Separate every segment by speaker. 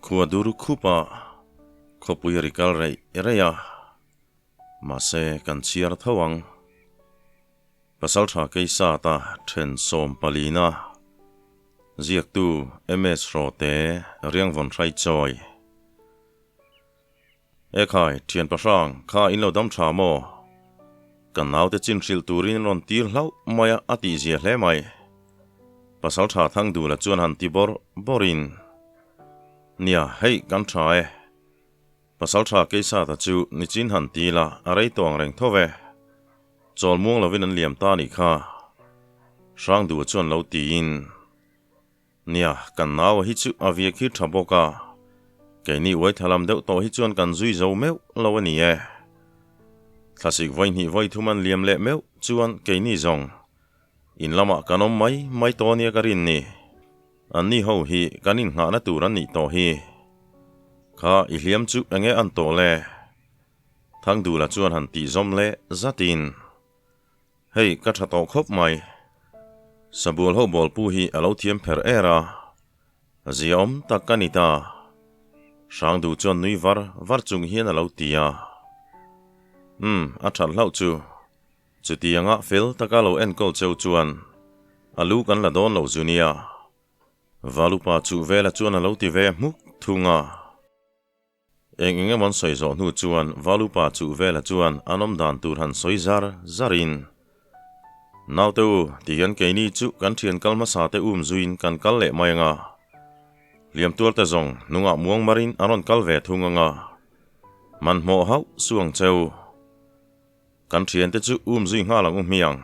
Speaker 1: Khua dur khup a, khawpui a ri kal reih reih a, mahse kan chhiar tho ang. Pasaltha Keisata then sawmpalina ziaktu MS Hrawte Riangvawn Hraichawi. Ekhai, thian pahrang, kha in lo dam tha maw? Kan naute chin hrilh turin in rawn tir hlauh mai a, a tihzia hle mai. Pasal tha thang dula chuan han ti bawrh bawrhin, Nia, hei kan tha e. Pasal tha Keisata chu nichin han ti la, a rei tawh ang reng tho ve. Chawl muang lovin an liam ta a nih kha. Hrangdua chuan lo tiin. Nia, kan nau a hi chu a viak hi tha bawk a, keini uai tha lam deuh tawh hi chuan kan zui zo meuh lo a ni e. Thlasik vawi hnih vawi thum an liam leh meuh chuan keini zawng in lamah kan awm mai mai tawh ania ka rin ni. Anni ho hi kan innghahna tur an nih tawh hi. Kha i hliam chu enge an tawh le? Thangdula chuan han tih zawm leh zatin. Hei, ka tha tawh khawp mai. Sabual ho bawlpu hi a lo thiam pher er a, ziaawm tak ka ni ta. Hrangdu chuan nui var var chung hian a lo ti a. Umm, a that hlauh chu. Chutianga fel taka lo enkawl cheu chuan a lu kan la dawn lo zu nia. Valupa chuh vela chuan a lo ti ve hmuk thung a. Eng eng emaw an sawi zawh hnu chuan Valupa chuh vela chuan an awm dan tur han sawi zar zarin, Naute u, tihian keini chu kan thian kal hmasa te um zuiin kan kal leh mai anga, hliamtuar te zawng hnungah muang marin an rawn kal ve thung anga, hmanhmawh hauh su ang cheu. Kan thiante chu um zui nghal ang u hmiang.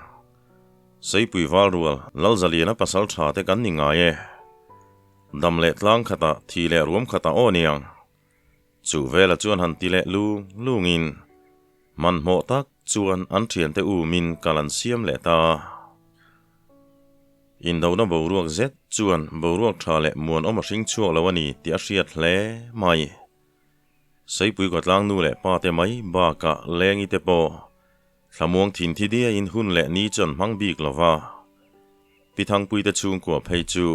Speaker 1: Seipui val rual Lalzaliana pasal tha te kan ni ngai e. Dam leh tlang khatah thi leh ruam khatah aw niang. Chu vela chuan han ti leh lung lungin hmanhmawh tak chuan an thiante umin kal an siam leh ta. Indona boruak zet chuan boruak tha leh muanawm a hring chhuak lo a ni tih a hriat hle mai. Seipui kawtlang nu leh pa te mai bakah Lengi te pawh thlamuang thin thi diaiin hun leh ni chu an hmang bik lo va. Pi Thangpui te chhungkua phei chu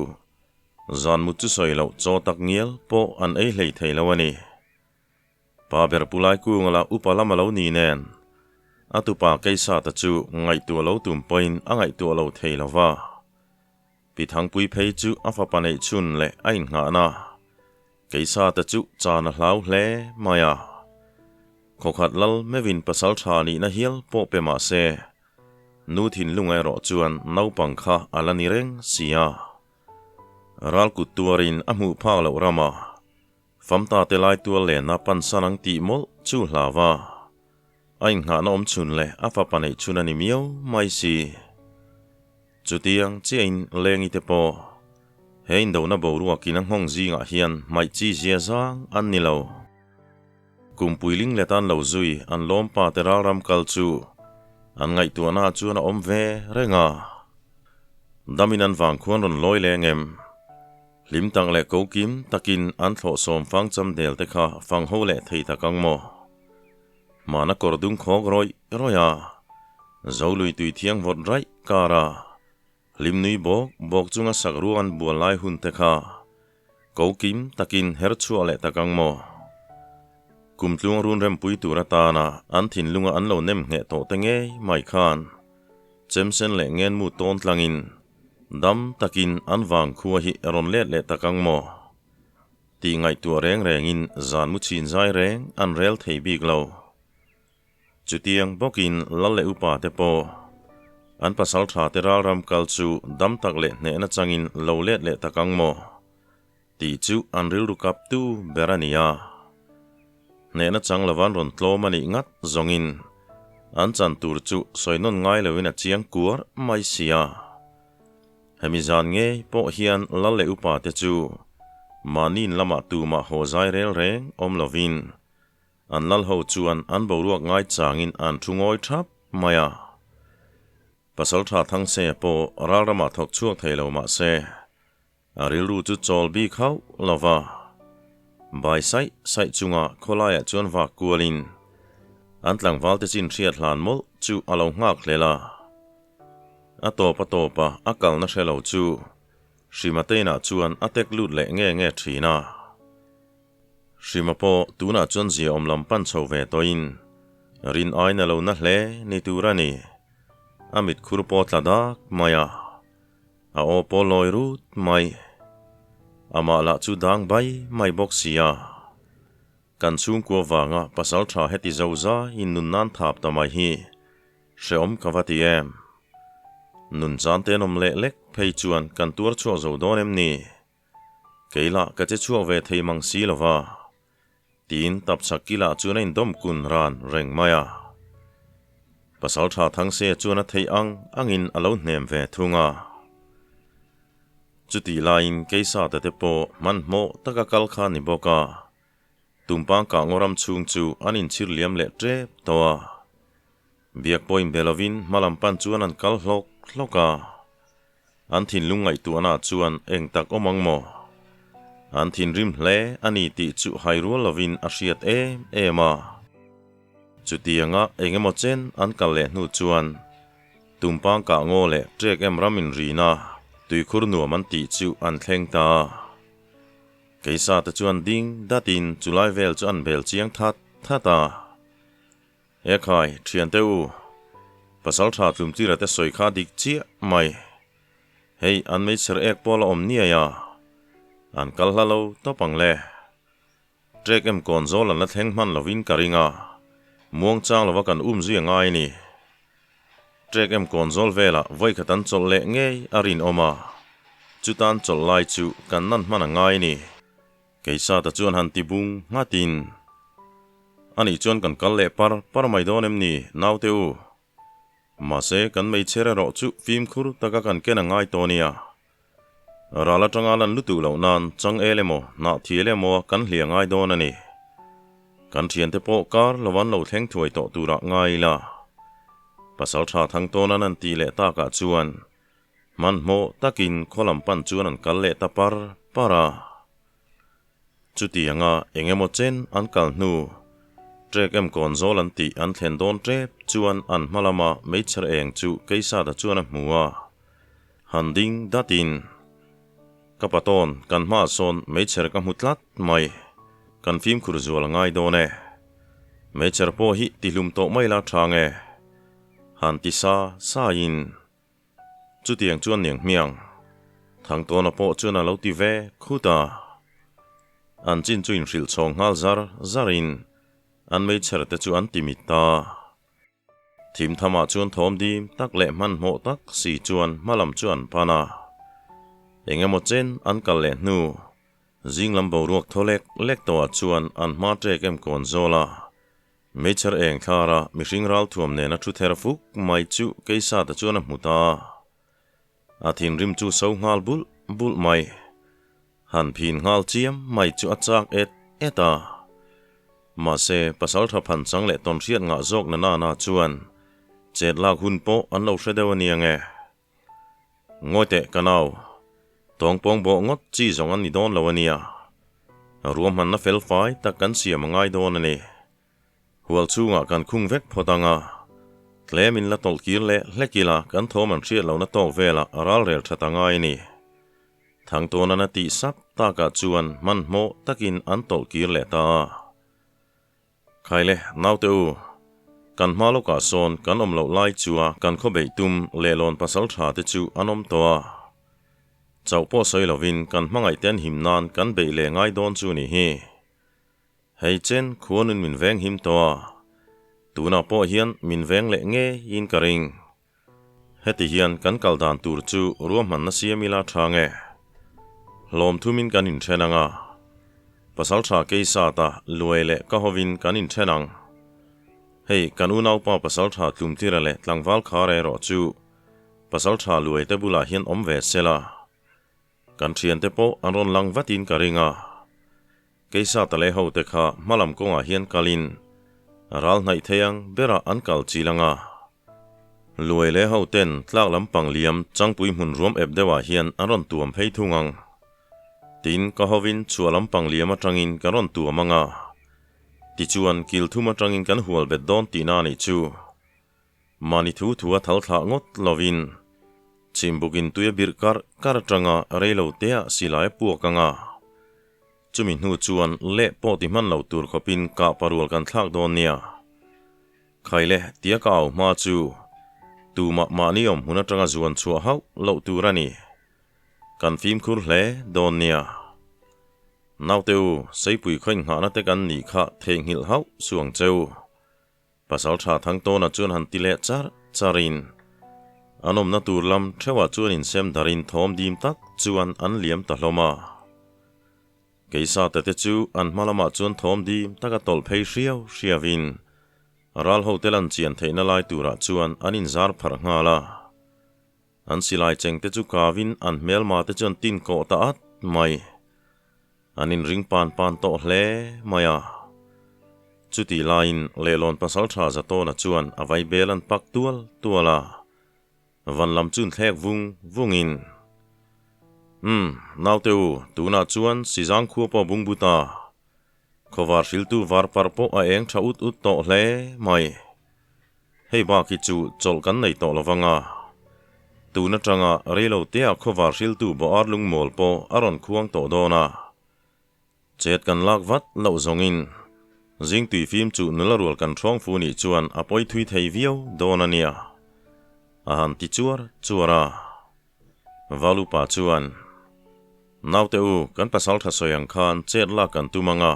Speaker 1: zan mut chu sawi loh chaw tak ngial pawh an ei hlei thei lo a ni. Pa ber Pu Laikunga lah upa lam a lo ni nen a tupa Keisata chu ngaihtuah lo tum pawhin a ngaihtuah lo thei lo va. Pi Thangpui phei chu a fapa neih chhun leh a innghahna Keisata chu chan a hlau hle mai a. Khawkhat lal meuhin pasal tha nihna hial pawh pe mah se, nu thinlung erawh chuan naupang kha a la ni reng si a. Ral kut tuarin a hmuh phak loh rama famta te lai tual lena pan san ang tih mawlh chu hlau a. A innghahna awm chhun leh a fapa neih chhun a ni miau mai si. Chutiang chiahin Lengi te pawh he indona boruakin a nghawng zingah hian hmaih chi zia zang an ni lo. Kumpui ling let an lo zui an lawm pa te ralram kal chu an ngaihtuahna ah chuan a awm ve reng a. Damin an vang khuan rawn lawi leng em? Hlim tak leh ko kim takin an thlawh sawm fang cham del te kha fang ho leh thei tak ang maw? Hmana kawr dung khawk rawih rawih a, zo lui tui thiang vawt raih kar a, hlim nui bawk bawk chunga sak ruang an bual lai hun te kha ko kim takin her chhuah leh tak ang maw? Kum tluang run rempui tur atana an thinlunga an lo nem ngheh tawh te ngei mai khan chemsen leh ngenmu tawn tlangin dam takin an vangkhua hi rawn let leh tak ang maw? Tih ngaihtuah reng rengin zan mu chhin zai reng an rel thei bik lo. Chutiang bawkin lal leh upa te pawh an pasal tha te ralram kal chu dam tak leh hnehna changin lo let leh tak ang maw? Tih chu an rilru kap tu ber a ni a. Hnehna chang lova an rawn tlawm a nih ngat zawngin an chan tur chu sawi nawn ngai loin a chiang kuar mai si a. Hemi zan ngei pawh hian lal leh upa te chu mahniin lamah tumah haw zai rel reng awm lovin an lal ho chuan an boruak ngai changin an thu ngawi thap mai a. Pasaltha Thangseia pawh ralramah thawk chhuak thei lo mah se a rilru chu chawl bik hauh lo va. Bai saih saih chunga khawlaiah chuan vak kualin an tlangval te chin hriat hlan mawlh chu a lo nghak hlel a. A tawp a tawp a, a kalna hre lo chu Hrimateinah chuan a tek lut leh nge nge thin a. Hrima pawh tunah chuan ziaawm lam pan chho ve tawhin rin aina lo na hle ni tur a ni. A mit khur pawh tla dak mai a, a aw pawh lawi rut mai. Amah lah chu dang bai mai bawk si a. Kan chhungkua vanga pasal tha heti zo zaiin nun nan thap ta mai hi hreawm ka va ti em? Nun chan tenawm leh lek phei chuan kan tuar chhuak zo dawn em ni? Kei lah ka che chhuak ve thei mang si lo va, tiin tapchhak kilah chuan a indawm kun ran reng mai a. Pasal tha Thangse chuan a theih ang angin a lo hnem ve thung a. Chutih laiin Keisate te pawh hmanhmawh taka kal kha ni bawk a, Tumpang kah ngaw ram chhung chu an inchhir liam leh tep tawh a. Biak pawh inbe lovin hmalam pan chuan an kal hlawk hlawk a. An thinlung ngaihtuahna chuan eng tak awm ang maw? An thinrim hle a ni tih chu hai rual lovin a hriat em em a. Chutianga eng emaw chen an kal leh hnu chuan Tumpang kah ngaw leh ṭek em ram inrina tuikhur nuam an tih chu an thleng ta a. Keisa te chuan ding datin chulai vel chu an bel chiang that that a. He khai, thiante u, pasal tha tlumtira te sawi kha dik chiah mai. Hei an meichher ek pawh la awm niai a, an kal hla lo tawp ang le. Trek em kawn zawl an la thleng hman lovin ka ring a, muangchang lova kan um zui a ngai a ni. Trek em kawn zawl velah vawikhat an chawlh leh ngei a rinawm a, chutan chawlh lai chu kan nan hman a ngai a ni. Keisata chuan han ti bung nghatin, Anih chuan kan kal leh par par mai dawn em ni, naute u? Mahse, kan meichher erawh chu fimkhur taka kan ken a ngai tawh nia. Ral atanga lan lutuk loh nan chang el emaw, hnah thial emaw kan hliah ngai dawn a ni. Kan thiante pawh kar lo an lo thleng thuai tawh turah ngai ila. Pasal tha thang tawna nan tih leh takah chuan Hmanhmawh takin khaw lam pan chuan an kal leh ta par par a. Chutianga eng emaw chen an kal hnu, trek em kawn zawl an tih an thlen dawn tep chuan an hma lama meichher eng chu Keisata chuan a hmu a. Han ding datin, Ka patawn, kan hmaah sawn meichher ka hmu tlat mai. Kan fimkhur zual a ngai dawn e. Meichher pawh hi tihlum tawh mai la tha nge? Han ti sa sain. Chutiang chuan niang hmiang. Thangtawna pawh chuan a lo ti ve khut a. An chin chu inhrilh chhawng nghal zar zarin an meichher te chu an ti mit ta. Thim thamah chuan thawm dim tak leh hmanhmawh tak si chuan hmalam chu an pan a. Eng emaw chen an kal leh hnu zing lam boruak thaw lek lek tawhah chuan an hma ṭek em kawn zawl a. Meichher eng thlara mihring ralthuam nena thu ther fuk mai chu Keisata chuan a hmu ta. A thinrim chu so nghal bulh bulh mai. Han phin nghal chiam mai chu a chak et et a. Mahse, pasaltha phanchang leh tawnhriat ngah zawk na nana chuan chet lak hun pawh an lo hre deuh a nia nge. Ngawi teh ka nau, tawngpawng bawh ngawt chi zawng an ni dawn lo a nia. Ruahmanna fel fai tak kan siam a ngai dawn a ni. Hual chhungah kan khung vek phawt ang a, tlem in la tawlh kir leh hlek ila kan thawm an hriat lohna tawk velah a ral rel that a ngai a ni. Thangtawnan a tih sap takah chuan hmanhmawh takin an tawlh kir leh ta a. Khaile, naute u, kan hma lawkah sawn kan awm loh lai chua kan khaw beih tum lehlawn pasal tha te chu an awm tawh a. Chauh pawh sawi lovin kan hmangaih te an him nan kan beih leh ngai dawn chu ni hi. Hei chen khuanin min veng him tawh a, tunah pawh hian min veng leh ngeiin ka ring. Heti hian kan kal dan tur chu ruahmanna siam ila tha nge? Hlawm thumin kan inthen ang a, pasal tha Keisata luai leh ka hovin kan inthen ang. Hei, kan unaupa pasal tha Tlumtira leh tlangval khar erawh chu pasal tha luai te bulah hian awm ve sela, kan thiante pawh an rawn lang vatin ka ring a. Keisata leh hote kha hmalam kawngah hian kalin ral hnaih thei ang berah an kal chil ang a. Luai leh hoten tlak lampang liam changpui hmun ruam ep deuhah hian an rawn tuam phei thung ang. Tin, ka hovin chhuah lampang liam atangin kan rawn tuam ang a. Tichuan, kil thum atangin kan hual bet dawn tihna a nih chu. Mahni thu thua thal thlah ngawt lovin chhimbukin tui a birh karh karh atanga reilo teah silai a puak ang a. Chumi hnu chuan leh pawh ti hman lo tur khawpin kah parual kan thlak dawn nia. Khai le, tia ka au hma chu tumah mahni awm hmun atanga zuan chhuah hauh loh tur a ni. Kan fimkhur hle dawn nia. Naute u, Seipui khaw inghahna te kan nih kha theihnghilh hauh suang cheu. Pasal tha Thangtawna chuan han ti leh char charin an awmna tur lam theuhah chuan insem darin thawm dim tak chuan an liam ta hlawm a. Keisate te chu an hma lamah chuan thawm dim taka tawlh phei hriau hriauin ral hote lan chian theihna lai turah chuan an inzar pharh nghal a. An silai chengte chu kavin an hmelma te chuan tin kawh ta at mai. An inring pan pan tawh hle mai a. Chutih laiin Lehlawn Pasaltha Zatawna chuan a vai bel an pak tual tual a, van lam chun thlek vung vungin, Umm, naute u, tunah chuan Sizang khua pawh bung bu ta. Khawvar hriltu var parh pawh a eng tha ut ut tawh hle mai. Hei bak hi chu chawlh kan nei tawh lo vang a, tun atanga reilo tea khawvar hriltu bawh ar lungmawl pawh a rawn khuang tawh dawn a. Chet kan lak vat loh zawngin zing tui fim chu nula rual kan hrawng fu nih chuan a pawi thui thei viau dawn a nia, a han ti chuar chuar a. Valupa chuan, Naute u, kan pasal tha sawi ang khan chet lak kan tum ang a.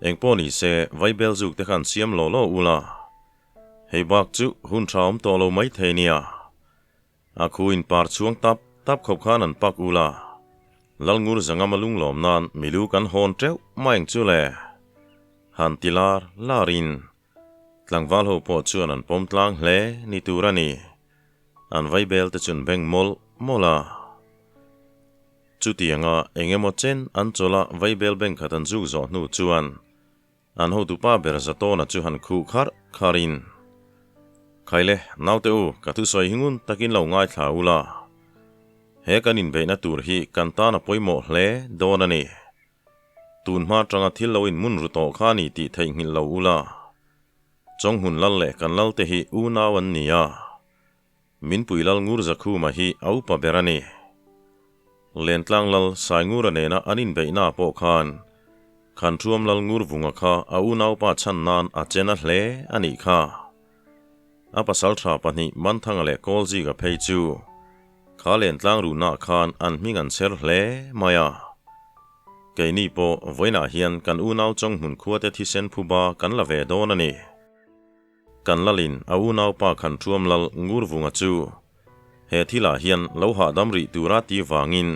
Speaker 1: Engpawh ni se, Vaibel zuk te khan siam law law ula. Hei bak chu hun tha awm tawh lo mai thei nia. A khu in par chhuang tap tap khawp khan an pak ula. Lalngur zangam a lunglawm nan milu kan hawn teuh mai ang chu le. Han ti lar lar in tlangval ho pawh chuan an pawm tlang hle ni tur a ni. An Vaibel te chun beng mawlh mawlh a. Chutianga eng emaw chen an chawlh a Vaibel beng khat an zuk zawh hnu chuan an hotupa ber Zatawna chu han khuh kharh kharhin, Khaile, naute u, ka thusawi hi ngun takin lo ngaithla u la. He kan inbeihna tur hi kan tan a pawimawh hle dawn a ni. Tun hma atanga thil lo inmun ru tawh kha a ni tih theihnghilh lo u la. Chawnghmun lal leh kan lalte hi unau an ni a. Minpui lal Ngur Zakhuma hi a upa ber a ni. Lentlang lal Saingura nena an inbeihna pawh khan Khanṭhuam lal Ngurvunga kha a unaupa chhan nan a chen a hle a nih kha. A pasalṭha pahnih Manthanga leh Kawlzika phei chu kha Lentlang ruhnaah khan an hming an chher hle mai a. Keini pawh vawiinah hian kan unau Chawnghmun khuate thisen phuba kan la ve dawn a ni. Kan lalin a unaupa Khanṭhuam lal Ngurvunga chu he thilah hian lo hahdam rih tura ti vangin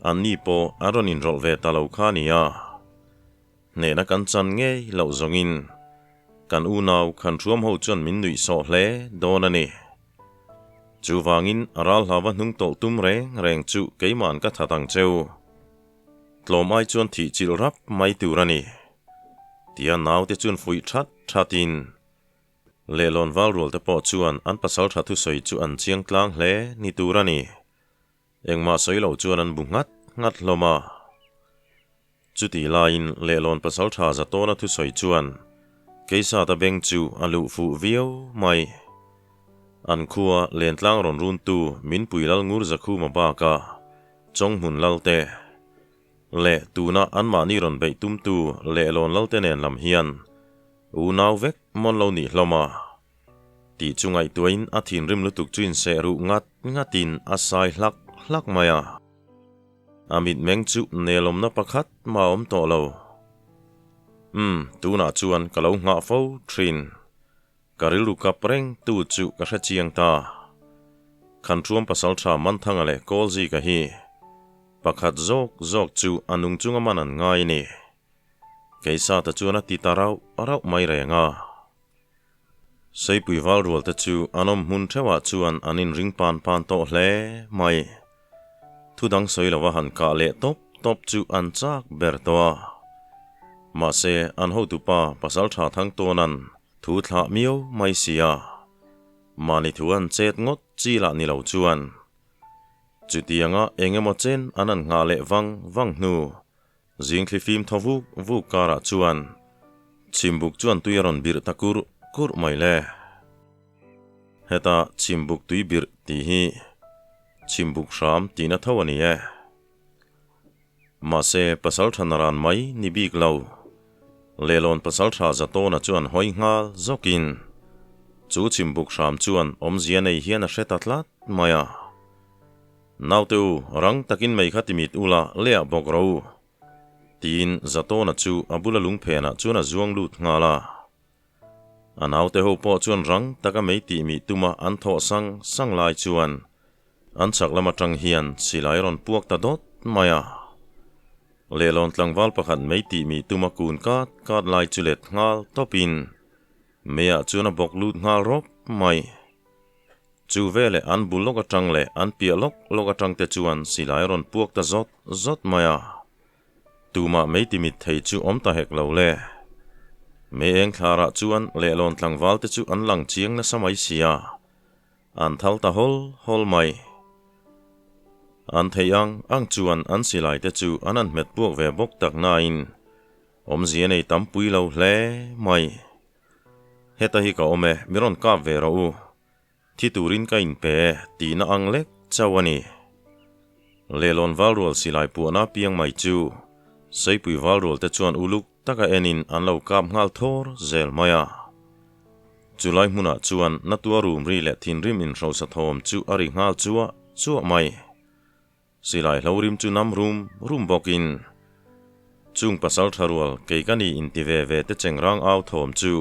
Speaker 1: anni pawh an rawn inrawlh ve ta lo kha a ni a. Hnehna kan chan ngei loh zawngin kan unau Khanṭhuam ho chuan min nuih sawh hle dawn a ni. Chuvangin ral hlauva hnung tawlh tum reng reng chu keima'n ka that ang cheu. Tlawm ai chuan thih chilh rap mai tur a ni. Tia naute chuan fuih that thatin Lehlawn val rual te pawh chuan an pasal tha thusawi chu an chiang tlang hle ni tur a ni. Engmah sawi lo chuan an bu nghat nghat hlawm a. Chutih laiin Lehlawn pasal tha Zatawna thusawi chuan Keisata beng chu a luh fuh viau mai. An khua Lentlang rawn runtu Minpui Lal Ngur Zakhuma bakah Chawnghmun Lalte leh tuna anmahni rawn beih tumtu Lehlawn Lalte nen lam hian unau vek mawn lo nih hlawm a tih chu ngaihtuahin a thinrim lutuk chu inseh ruh ngat ngatin a sai hlak hlak mai a. A mitmeng chu nelawmna pakhat mah a awm tawh lo. Umm, tunah chuan ka lo nghah fo thin. Ka rilru kap reng tu chu ka hre chiang ta. Khanṭhuam pasalṭha Manthanga leh Kawlzika hi pakhat zawk zawk chu a nung chunga man an ngai a ni. Keisata chuan a ti ta rauh rauh mai reng a. Seipui val rual te chu an awm hmun theuhah chuan an inring pan pan tawh hle mai. Thu dang sawi lova han kah leh tawp tawp chu an chak ber tawh a. Mahse, an hotupa Pasalṭha Thangtawna'n thu thlah miau mai si a. Mahni thu an chet ngawt chi lah ni lo chuan chutianga eng emaw chen an han nghah leh vang vang hnu Zing thli fim thaw vuk vuk karah chuan Chhimbuk chuan tui a rawn birh ta kurh kurh mai le. Heta Chhimbuk tui birh tih hi Chhimbuk hram tihna tho a ni e. Mahse, pasalṭha naran mai ni bik lo. Lelawn pasalṭha Zatawna chuan hawi nghal zawkin chu chhimbuk hram chuan awmzia nei hian a hre ta tlat mai a. Naute u, rang takin mei kha timit ula lehah bawk ro u, tiin Zatawna chu a bula lungphenah chuan a zuang lut nghal a. A naute ho pawh chuan rang taka mei tih mih tuma an thawh sang sang lai chuan an chhak lam atang hian silai a rawn puak ta dawt mai a. Lehlawn tlangval pakhat mei tih mih tuma kun kat kat lai chu let nghal tawpin meiah chuan a bawk lut nghal rawp mai. Chu veleh an bul lawk atang leh an piah lawk lawk atang te chuan silai a rawn puak ta zawt zawt mai a. Tumah mei timit thei chu awm ta hek lo le. Mei eng thlarah chuan lehlawn tlangval te chu an lang chiang nasa mai sia, an thal ta hawl hawl mai. An theih ang ang chuan an silai te chu an han hmet puak ve bawk tak nain awmzia nei tam pui lo hle mai. Heta hi ka awm e, mi rawn kap ve rawh u. Thi turin ka inpe tihna ang lek chauh a ni. Lehlawn valrual silai puahna piang mai chu Seipui valrual te chuan uluk taka enin an lo kap nghal thawr zel mai a. Chulai hmunah chuan natua rum ri leh thinrim inhrosa thawm chu a ri nghal chuah chuah mai. Silai hlo rim chu nam rum rum bawkin chung pasal tha rual kei ka ni inti ve ve te chengrang au thawm chu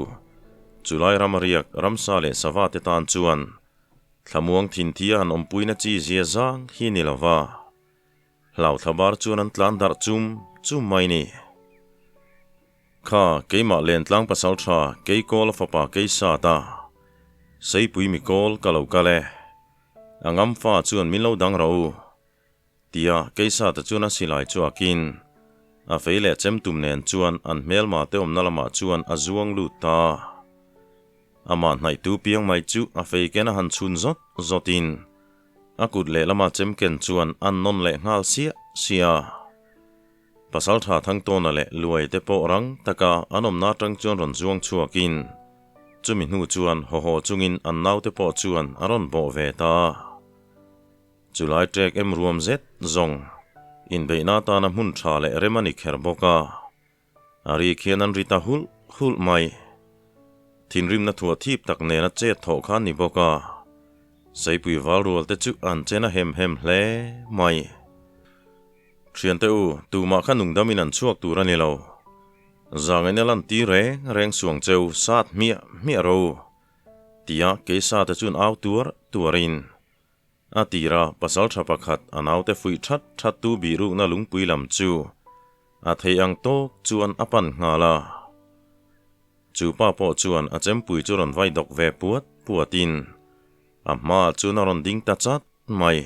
Speaker 1: chulai ram a riak ramsa leh sava te tan chuan thlamuang thinthia han awmpuina chi zia zang hi ni lova hlau thlabar chuan an tlan darh chum chum mai ni. Kha keimah lentlang pasal tha kei kawl a fapa kei sat a seipui mi kawl ka lo kal e. A ngam fa chuan min lo dang rawh u, tia Keisata chuan a silai chu a kin. A fei leh chem tum nen chuan an hmelma te awmna lamah chuan a zuang lut ta. Amah hnaihtu piang mai chu a fei ken a han chhun zawt zawtin a kut lehlama chem ken chuan an nawn leh nghal siah siah a. Pasaltha Thangtawna leh Luai te pawh rang taka an awmna atang chuan rawn zuang chhuakin chumi hnu chuan haw haw chungin an naute pawh chuan a rawn bawh ve ta. Chulai ṭek em ruam zet zawng inbeihna atana hmun ṭha leh rem a ni kher bawk a, a ri khian an ri ta hulh hulh mai. Thinrimna thuah thip tak nena chet thawh kha a ni bawk a, Seipui valrual te chu an chen a hem hem hle mai. Thiante u, tumah kha nungdamin an chhuak tur a ni lo. Zangaina lan ti reng reng suang cheu sat hmiah hmiah ro u, tia keisa te chuan au tuar tuarin a tira pasaltha pakhat a naute fuih that that tu bihrukna lungpui lam chu a thei ang tawk chuan a pan nghal a. Chu pa pawh chuan a chempui chu rawn vai dawk ve puat puatin a hmaah chuan a rawn ding ta chat mai.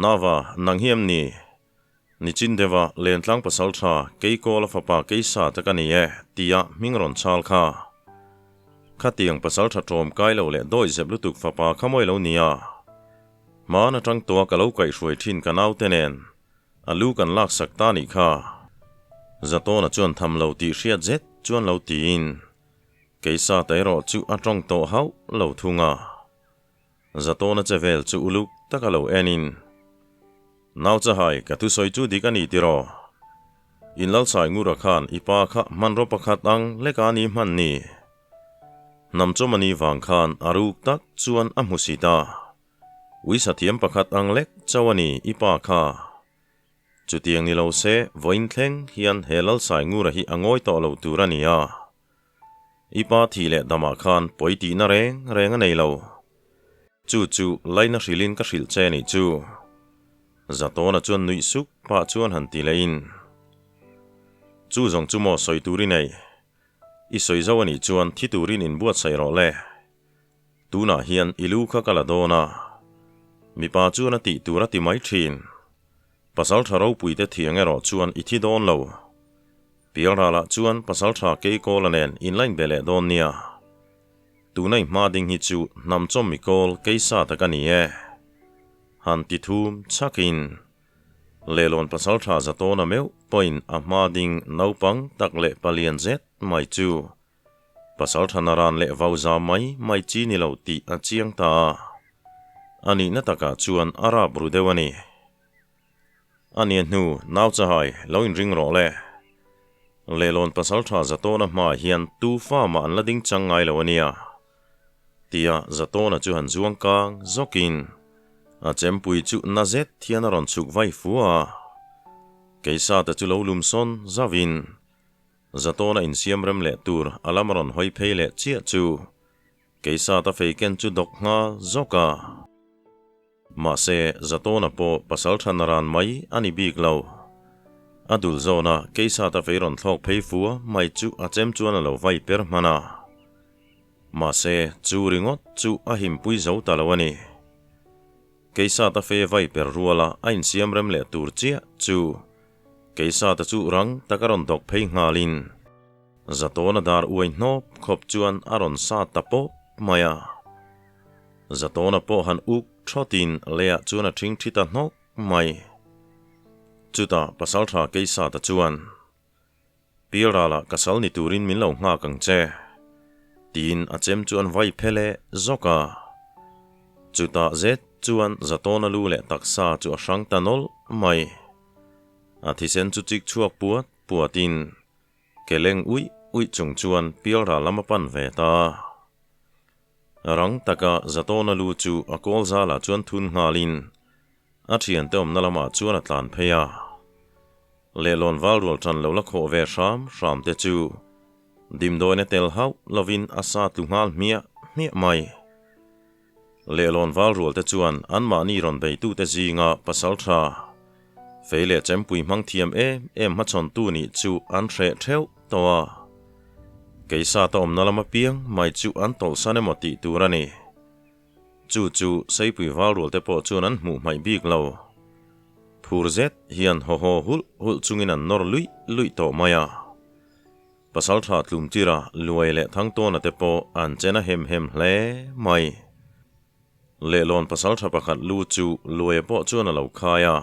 Speaker 1: Nava, nang hi em ni? Nichin deuha Lentlang pasaltha Keikawla fapa Keisa te ka ni e, tia hming rawn chhal kha. Khatiang pasaltha ṭawm kai lo leh dawi zep lutuk fapa kha mawi lo nia. Hmaan aṭang tawha ka lo kaihhruai ṭhin ka naute nen a lu kan laksak ta nih kha. Zatawna chuan tham lo tih hriat zet chuan lo tiin Keisa ta erawh chu a ṭawng tawh hauh lo thung a. Zatawna che vel chu uluk taka lo enin, Nau Chahai, ka thusawi chu dik a ni tiraw? In Lalsai Ngura khan i pa kha hmanraw pakhat ang leka ni hman ni. Hnam chawmani vang khan a ruk tak chuan a hmu si ta. Uisa thiam pakhat ang lek chauh a ni i pa kha. Chutiang ni lo se, vawiin thleng hian he Lalsai Ngura hi a ngawi tawh lo tur a ni a. I pa thih leh damah khan pawi tihna reng reng a nei lo. Chu chu laina hrilhin ka hrilh che nih chu. Zatawna chuan nuih suk pah chuan han ti leh in. Chu zawng chu maw sawi tur i nei? I sawi zo a nih chuan thi turin inbuatsaih rawh le. Tunah hian i lu kha ka la dawn a. Mipa chuan a tih tur a ti mai thin. Pasaltha ropuite thiang erawh chuan i thi dawn lo. Pialralah chuan pasaltha Keikawla nen in la inbe leh dawn nia. Tuna i hma ding hi chu hnam chawmmi kawl keisa tak a ni e. Han ti thum chhakin Lehlawn pasaltha Zatawna meuh pawhin a hma ding naupang tak leh palian zet mai chu pasaltha naran leh vauza mai mai chi ni lo tih a chiang ta a. A nihna takah chuan a rap ru deuh a ni. A nia hnu, nau chahai, lo inring rawh le. Lehlawn pasaltha Zatawna hmaah hian tu fa mah an la ding chang ngai lo a nia. Tia Zatawna chu han zuang kang zawkin a chempui chu na zet hian a rawn chhuk vai fu a. Keisata chu lo lum sawn zauhin Zatawna insiam rem leh tur a lam a rawn hawi phei leh chiah chu Keisata fei ken chu dawk nghal zawk a. Mahse, Zatawna pawh pasal tha naran mai a ni bik lo. A dul zawna Keisata fei rawn thlawk phei fua mai chu a chem chuan a lo vai per hman a. Mahse, chu ringawt chu a himpui zo ta lo a ni. Keisata fei vai per ruala a insiam rem leh tur chiah chu Keisata chu rang taka rawn dawk phei nghalin Zatawna dar uai hnawp khawp chuan a rawn sat ta pawp mai a. Zatawna pawh han uk thawtin leiah chuan a ṭhing ṭhi ta hnawk mai. Chutah Pasalṭha Keisata chuan, Pilralah ka sal ni turin min lo nghak ang che, tiin a chem chu an vai phe leh zawk a. Chutah zet chuan Zatawna lu leh taksa chu a hrang ta nawlh mai. A thisen chu chik chhuak puat puatin Keleng uih uih chung chuan Pialral lam a pan ve ta. Rang taka Zatawna lu chu a kawl zalah chuan thun nghalin a thiante awmna lamah chuan a tlan phei a. Lehlawn val rual tan lo la khawh ve hram hram te chu dimdawina tel hauh lovin a sa tlu nghal hmiah hmiah mai. Lehlawn val rual te chuan anmahni rawn beitute zinga pasal tha, fei leh chempui hmang thiam em em hmachhawntu nih chu an hreh theuh tawh a. Keisata awmna lam apiang mai chu an tawlhsan emaw tih tur a ni. Chu chu Seipui val rual te pawh chuan an hmuh hmaih bik lo. Phur zet hian haw haw hulh hulh chungin an nawr luih luih tawh mai a. Pasaltha Tlumtira, Luai leh Thangtawna te pawh an chen a hem hem hle mai. Lehlawn pasaltha pakhat lu chu Luaia pawh chuan a lo khai a.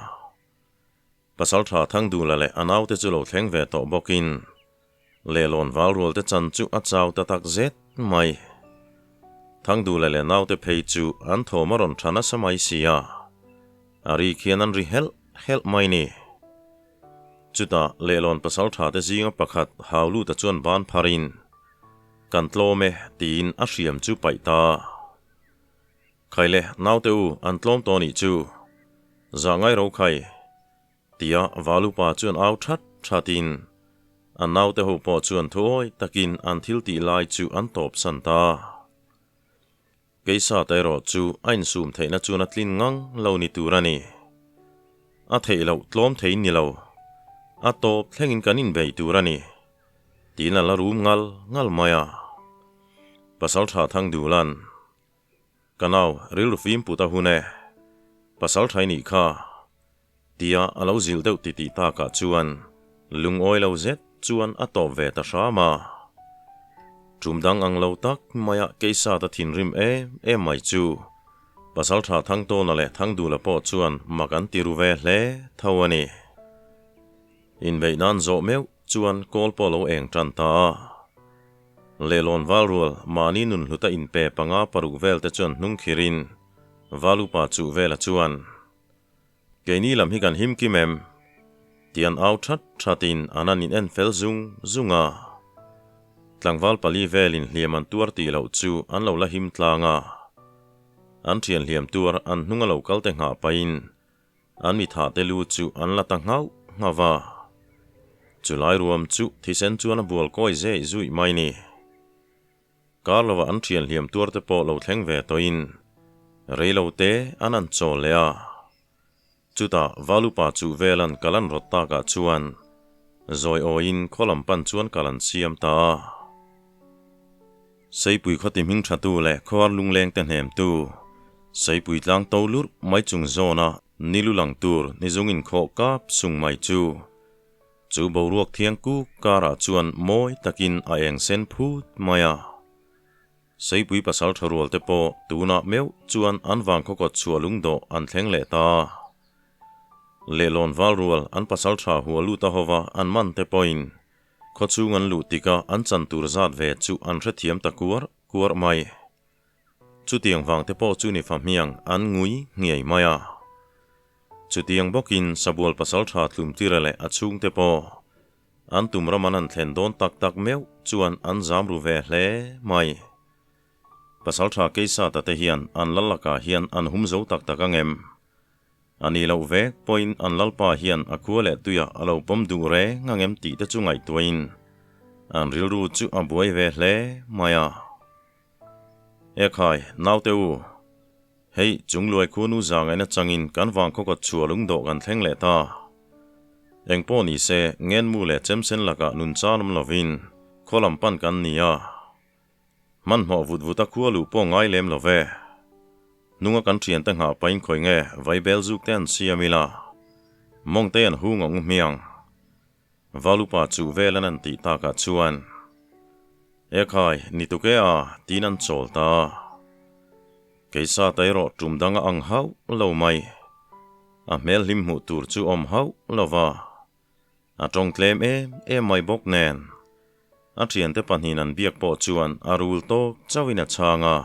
Speaker 1: Pasaltha Thangdula leh a naute chu lo thleng ve tawh bawkin Lehlawn valrualte chan chu a chau ta tak zet mai. Thangdula leh naute phei chu an thawm a rawn tha nasa mai si a, a ri khian an ri helh helh mai ni. Chutah lehlawn pasal tha te zinga pakhat Hauluta chuan ban pharin, Kan tlawm e, tiin a hriam chu paih ta. Khaile, naute u, an tlawm tawh nih chu. Zah ngai ro khai, tia Valupa chuan au that thatin a naute ho pawh chuan thuawi takin an thil tih lai chu an tawpsan ta. Keisata erawh chu a insum theihna chuan a tlin ngang lo ni tur a ni. A theih loh tlawm thei ni lo. A tawp thlengin kan inbei tur a ni, tiin a la rum ngal ngal mai a. Pasaltha Thangdulan, Ka nau, rilru fim put a hun e. Pasaltha i nih kha, tia a lo zilh deuh titih takah chuan lungawi lo zet chuan a tawp ve ta hram a. Tum dang ang lo tak maia Keisata thinrim em em mai chu Pasaltha Thangtawna leh Thangdula pawh chuan mak an ti ru ve hle tho a ni. Inbeih nan zawh meuh chuan kawl pawh lo eng tan ta a. Lehlawn valrual mahni nunhluta inpe panga paruk vel te chuan hnung khirin Valupa chuh vela chuan Keini lam hi kan him kim em? Tih an au that thatin an an in en fel zung zung a. Tlangval pali velin hliam an tuar tih loh chu an lo la him tlang a. An thian hliam tuar an hnung a lo kal te nghah pahin an mi thah te lu chu an la ta nghauh nghauh va. Chulai ruam chu thisen chuan a bual kawi zeh zuih mai ni. Kar lovah an thian hliam tuar te pawh lo thleng ve tawhin rei lo te an an chawl leh a. Chutah Valupa chuh velan kal an rawt takah chuan zawi awiin khaw lam pan chuan kal an siam ta a. Seipui khaw ti hming thatu leh khuar lungleng te hnemtu Seipui tlang to lurh mai chung zawna ni lu lang tur ni zung inkhawh kap sung mai chu Chu boruak thiang kuk karah chuan mawi takin a eng sen phut mai a. Seipui pasal tha rual te pawh tunah meuh chuan an vang khawkawt chhuah lungdawh an thleng leh ta. Lehlawn val rual an pasal tha hua lut a hova an man te pawhin khawchhung an luh tikah an chan tur zat ve chu an hrethiam ta kuar kuar mai. Chutiang vang te pawh chu ni fahmiang an ngui nghiai mai a. Chutiang bawkin Sabual pasaltha tlumtira leh a chhungte pawh an tum ram an han thlen dawn tak tak meuh chuan an zam ru ve hle mai. Pasaltha Keisata te hian an lal lakah hian an hum zo tak tak ang em? A nih loh vek pawhin an lalpa hian a khua leh tuiah a lo pawm duh reng ang em tih te chu ngaihtuahin an rilru chu a buai ve hle mai a. Ekhai, naute u, hei chungluai khuanu zangaihna changin kan vangkhaw kawt chhuah lungdawh kan thleng leh ta. Engpawh ni se, ngenmu leh chemsen lakah nun chan awm lovin khaw lam pan kan ni a. Hmanhmawh vut vut a khua luh pawh ngai lem lo ve. Hnunga kan thiante nghah pahin khawi nge vaibel zuk te an siam ila, mawng te an hung ang u hmiang. Valupa chuh vel an an tih takah chuan, Ekhai, ni tuk e a, tiin an chawl ta. Keisa ta erawh tum dang a ang hauh lo mai. A hmel hlim hmuh tur chu awm hauh lo va. A tawng tlem em em mai bawk nen. A thiante pahnihin an biak pawh chuan a rul tawk chauhin a chhang a.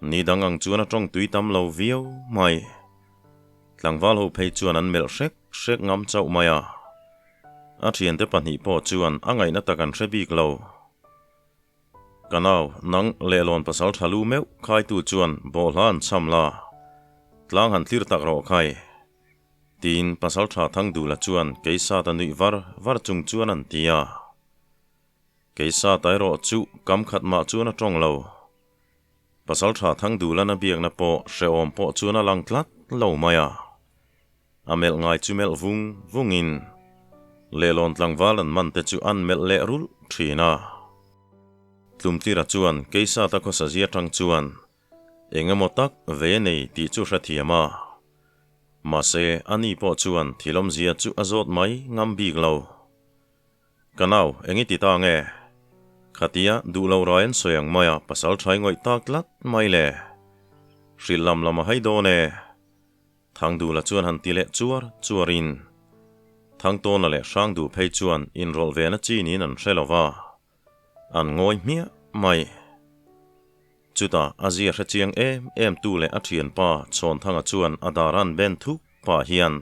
Speaker 1: Ni dang ang chuan a tawng tui tam lo viau mai. Tlangval ho phei chuan an melh hrek hrek ngam chauh mai a. A thiante pahnih pawh chuan a ngaihna tak an hre bik lo. Ka nau, nang lehlawn pasal tha lu meuh khaitu chuan bawhhla an chham la. Tlang han thlir tak rawh khai. Tiin Pasalṭha Thangdula chuan Keisata nuih var var chung chuan an ti a. Keisata erawh chu kam khat mah chuan a ṭawng lo. Pasalṭha Thangdula'n a biakna pawh hrehawm pawh chuan a lang tlat lo mai a. A melh ngai chu melh vung vungin lehlawn tlangval an man te chu an melh leh rulh ṭhin a. Tlumtira chuan Keisata khawsazia ṭang chuan Eng emaw tak ve nei tih chu hrethiam a. Mahse, ani pawh chuan thil awmzia chu a zawt mai ngam bik lo. Ka nau, eng i ti ta nge? Khatia duh lo rai an sawi ang maia pasal thai ngawih tak tlat mai le. Hrilh lam lam a hai dawn e. Thangdula chuan han ti leh chuar chuarin Thangtawna leh Hrangduh phei chuan inrawlh ve na chi niin an hre lo va. An ngawi hmiah mai. Chutah a zia hre chiang em em tu leh a thianpa Chhawnthanga chuan a dar an ben thuk pah hian,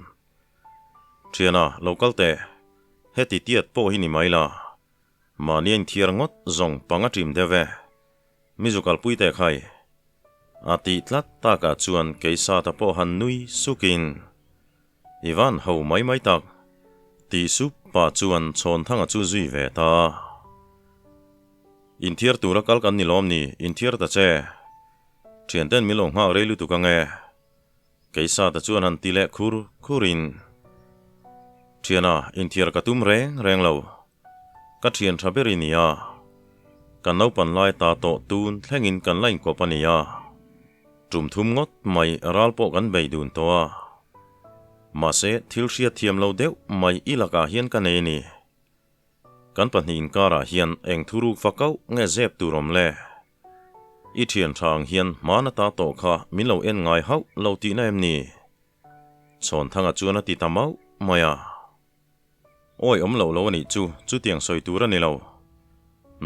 Speaker 1: Thiana, lo kal teh. Heti tiat pawh hi ni mai la. Mahni a inthiar ngawt zawng pang a ṭim deuh e. Mi zu kalpui teh khai. A tih tlat takah chuan Keisata pawh han nui sukin, I van ho mai mai tak. Tih sup pah chuan Chhawnthanga chu zui ve ta. Inthiar tura kal kan ni lawm ni, inthiar ta che. Thianten min lo nghak rei lutuk ang e. Keisata chuan han ti leh khur khurin, Thiana, inthiar ka tum reng reng lo. Ka thian tha ber i ni a, kan naupan lai ta tawh tun thlengin kan la inkawp a ni a, tum thum ngawt mai ral pawh kan bei dun tawh a. Mahse, thil hriat thiam lo deuh mai i lakah hian ka nei a ni. Kan pahnih inkarah hian eng thuruk fa kauh nge zep tur awm le? I thian tha ang hian hmana ta tawh kha min lo en ngai hauh lo tihna em ni? Chhawnthanga chuan a ti ta mauh mai a. Awi awm loh lo a nih chu, chutiang sawi tur a ni lo.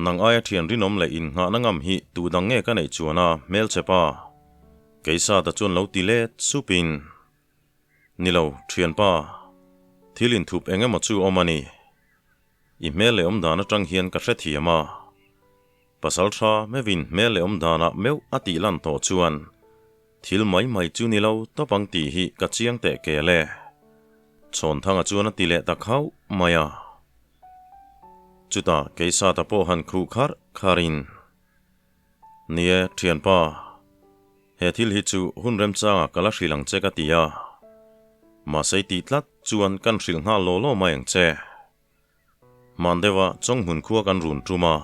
Speaker 1: Nang aia thian rinawm leh innghahna ngam hi tu dang nge ka neih chuan a, hmelchhe pa. Keisata chuan lo ti let supin, Ni lo, thianpa, thil inthup eng emaw chu awm a ni. I hmel leh awm dan atang hian ka hrethiam a. Pasal tha meuhin hmel leh awm danah meuh a tih lan tawh chuan thil mai mai chu ni lo tawp ang tih hi ka chiang teh kel e. Chhawnthanga chuan a ti leh ta khauh mai a. Chutah Keisata pawh han khuh kharh kharhin, Ni e, thianpa, he thil hi chu hun remchangah ka la hrilh ang che ka ti a. Mahse i tih tlat chuan kan hrilh nghal law law mai ang che. Hman deuha Chawnghmun khua kan run tum a,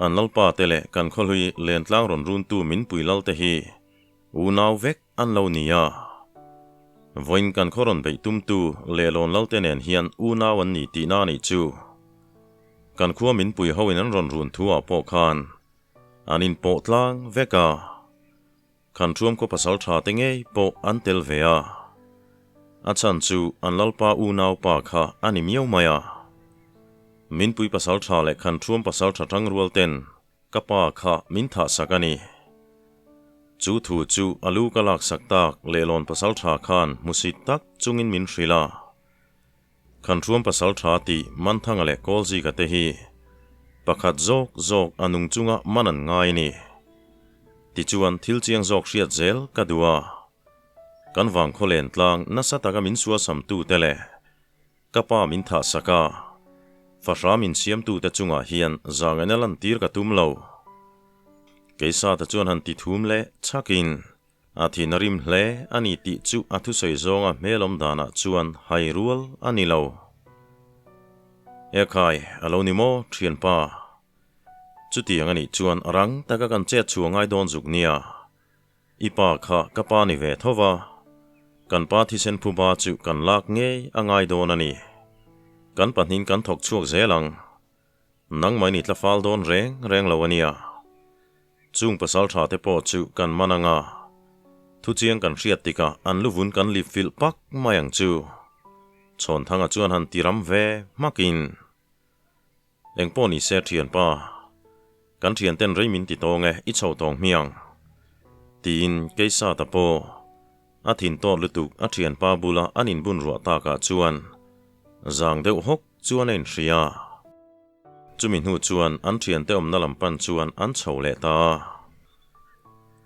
Speaker 1: an lalpa te leh kan khawhlui lentlang rawn runtu min pui lal te hi unau vek an lo ni a. Vawiin kan khaw rawn beih tumtu lehlawn lal te nen hian unau an ni tihna a nih chu. Kan khua min pui hoin an rawn run thu ah pawh khan an inpawh tlang vek a. Kan thuamkaw pasal tha te ngei pawh an tel ve a, a chhan chu an lalpa unau pa kha a ni miau mai a. Minpui pasal tha leh kan thuam pasal tha tangrual ten ka pa kha min thah sak a ni. Chu thu chu a lu ka laksak tak lehlawn pasaltha khan hmusit tak chungin min hrilh a. Khanhruam pasaltha tih Manthanga leh Kawlzika te hi pakhat zawk zawk a nung chunga man an ngai a ni. Tichuan thil chiang zawk hriat zel ka duh a. Kan vangkhaw len tlang nasa taka min sualsamtu te leh Ka pa min thah sak a, fahra min siamtute chungah hian zangaina lantir ka tum lo. Keisata chuan han ti thum leh chhakin a thin a rim hle a ni tih chu a thusawi zawnga hmelawm danah chuan hai rual a ni lo. Ekhai, a lo ni maw, thianpa? Chutiang a nih chuan rang taka kan chet chhuah ngai dawn zuk nia. I pa kha ka pa ni ve tho va, kan pa thisen phuba chu kan lak ngei a ngai dawn a ni. Kan pahnin kan thawk chhuak zel ang. Nangmah ni tla fal dawn reng reng lo a nia. Chung pasal tha te pawh chu kan man ang a, thuchiang kan hriat tikah an luvun kan lip filh pak mai ang chu. Chhawnthanga chuan han ti ram ve hmakin. Engpawh ni se thianpa, kan thianten rei min ti tawng e, i chho tawng hmiang. Tiin Keisata pawh a thin tawt lutuk a thianpa bula an inbun ruah takah chuan zang deuh hawk chuan a inhria. Chumi hnu chuan an thiante awmna lam pan chuan an chho leh ta a.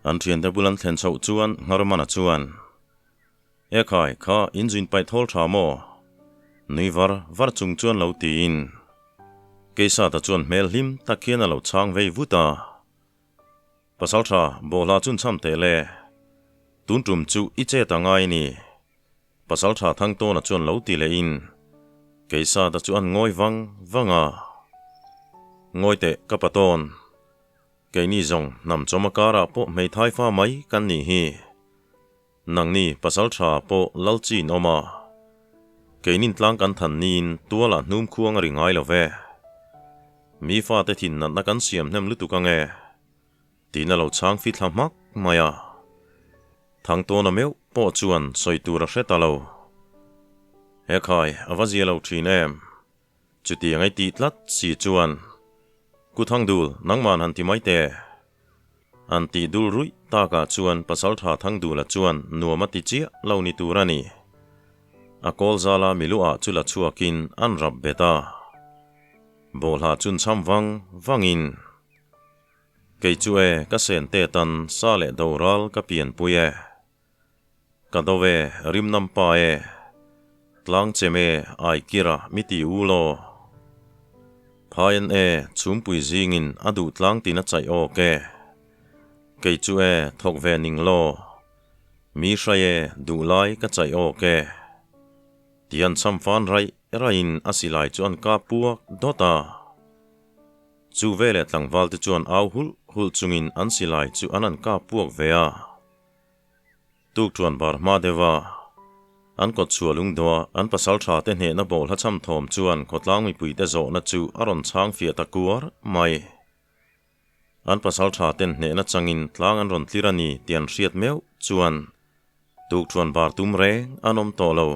Speaker 1: An thiante bul an thlen chhoh chuan Ngharmana chuan, Ekhai, kha inzin paih thawl tha maw? Nui var var chung chuan lo tiin Keisata chuan hmel hlim tak hian a lo chhang vei vut a. Pasaltha, bawhhla chun cham teh le. Tun tum chu i chet a ngai ni. Pasaltha Thangtawna chuan lo ti lehin Keisata chu an ngawi vang vang a. Ngawi teh ka patawn. Keini zawng hnam chawm a karah pawh hmeithai fa mai kan nih hi. Nangni pasal tha pawh lal chin awm a, keinin tlang kan than niin tualah hnum khuang a ri ngai lo ve. Mi fate thin natna kan siam hnem lutuk ange, tiin a lo chhang fi thla hmak mai a. Thangtawna meuh pawh chuan sawi tur a hre ta lo. He khai a va zia lo thin em? Chutiang ei tih tlat si chuan, Ku Thangdul, nangman han ti mai teh. An tih dul ruih takah chuan Pasaltha Thangdula chuan nuam a ti chiah lo ni tur a ni. A kawl zala miluah chu la chhuakin an rap bet a. Bawlhah chun cham vang vangin, Kei chu e, ka sen te tan sa leh doral ka pianpui e. Ka do e, rimnam pa e, tlang chem e, aikira mi ti u law. Phaian e, chhumpui zingin a duh tlang tin a chaih awk e. Kei chu e, thawk ve ning law. Mi hrai e, duh lai ka chaih awk e. Ti an cham fan raih raihin a silai chu an kap puak dawt a. Chu veleh tlangval te chuan au hulh hulh chungin an silai chu an an kap puak ve a. Tuk chuan bar hma deuh a, an kawt chhuah lungdawh a, an pasal tha te hnehna bawlhla cham thawm chuan khawtlang mipuite zawhna chu a rawn chhang fiah ta kuar mai. An pasal tha ten hnehna changin tlang an rawn tlir a ni tih an hriat meuh chuan tuk chuan bar tum reng an awm tawh lo.